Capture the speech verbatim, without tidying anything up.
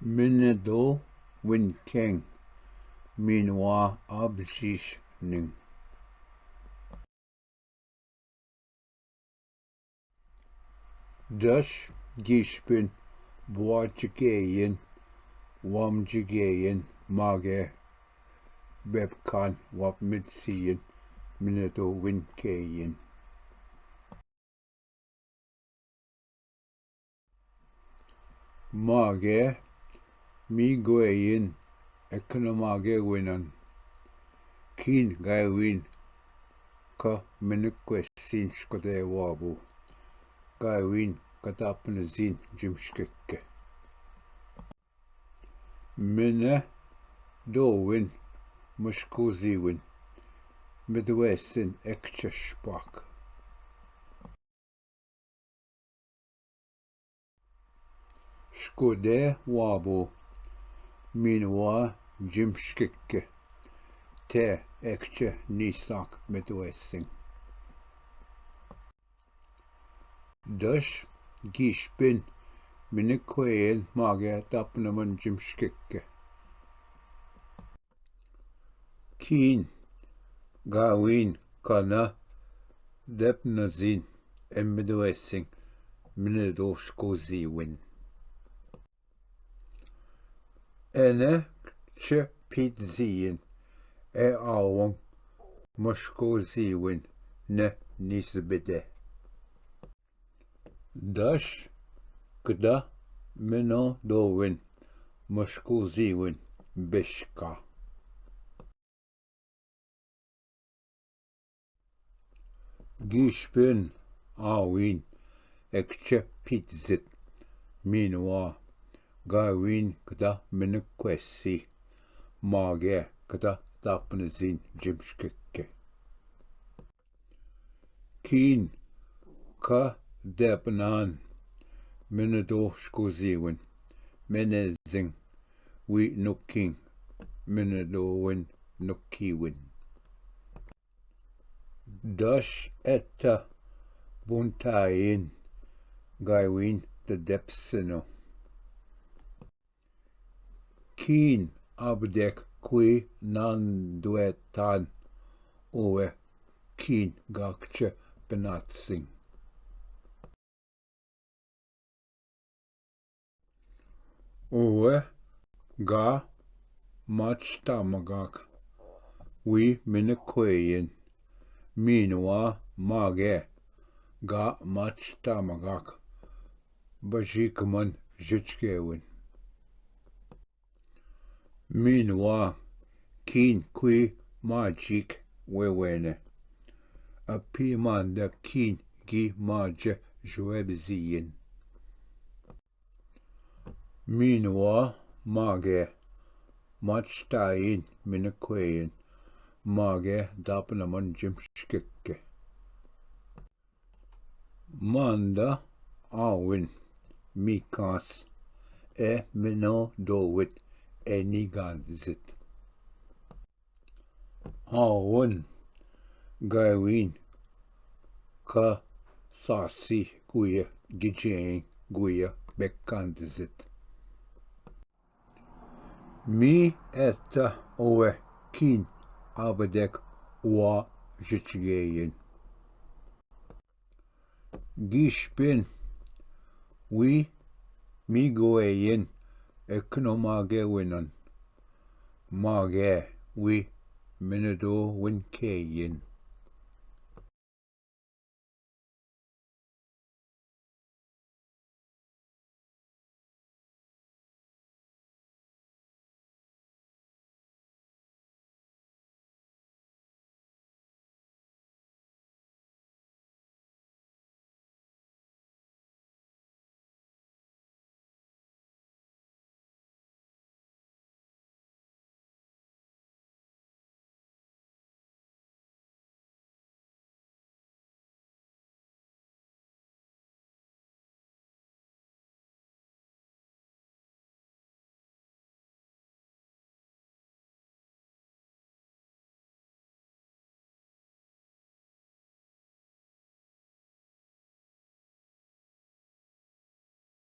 मिने दो विन केंग, मीनवा आब जीश निंग। दश गीशपिन ब्वाच गेयन, वामज गेयन, मागे बेबकान वाप मिदसियन, मिने दो विन केयन। मागे मी गोयन एकन मागे विनन। कीन गायवीन का मिनक क्वेसिन शकोदे वाबू। गायवीन कता अपन जीन जिमशकेके। मिने दो विन मशको जीविन। मिदवेसिन एक चशपाक। शकोदे वाबो, मीनवा जिमशकेके, ते एकचे नीसाक मिदवेसिंग। दश गीशपिन मिनक क्वेयन मागे तापनमन जिमशकेके। कीन गावीन कना देप नजीन एमिदवेसिंग मिने दोष को जीविन। एने च पीत जीन ए आवंग मशको जीविन ने निसबिदे। दश कदा मिनो दोविन मशको जीविन बेशका। गीशपिन आवीन एकचे पीत जित मीनवा गावीन कदा मिनक क्वेसी मागे कदा तापन जीन जिमशकेके। कीन का देपनान मिने दोष को जीवन मिने जिंग वी नुकिंग मिने दोविन नुकीविन। दश एता बुंताइन गायविन त देपसनो। कीन अब देख कुई नान द्वे तान ओवे कीन गाकचे पेनात सिंग। ओवे गा माचता मगाक वी मिनक क्वेयन मीनवा मागे गा माचता मगाक बजीक मन जचकेवन। मीनवा कीन कुई माजिक वेवेने। अपी मांदा कीन गी माज जुएब जीयन। मीनवा मागे माचताइन मिनक्वेयन मागे दापनमन जिमशकेके। मांदा आविन मीकांस ए मिनो दोवित ए नीगांजित। आवन गायविन का सासी गुय गिजें गुय बेकांजित। मी एता ओवे कीन आबदेक वा जिचगेयन। गीशपेन वी मी गोएयन एकनो मागे विनन। मागे वी मिनदो विनकेयन।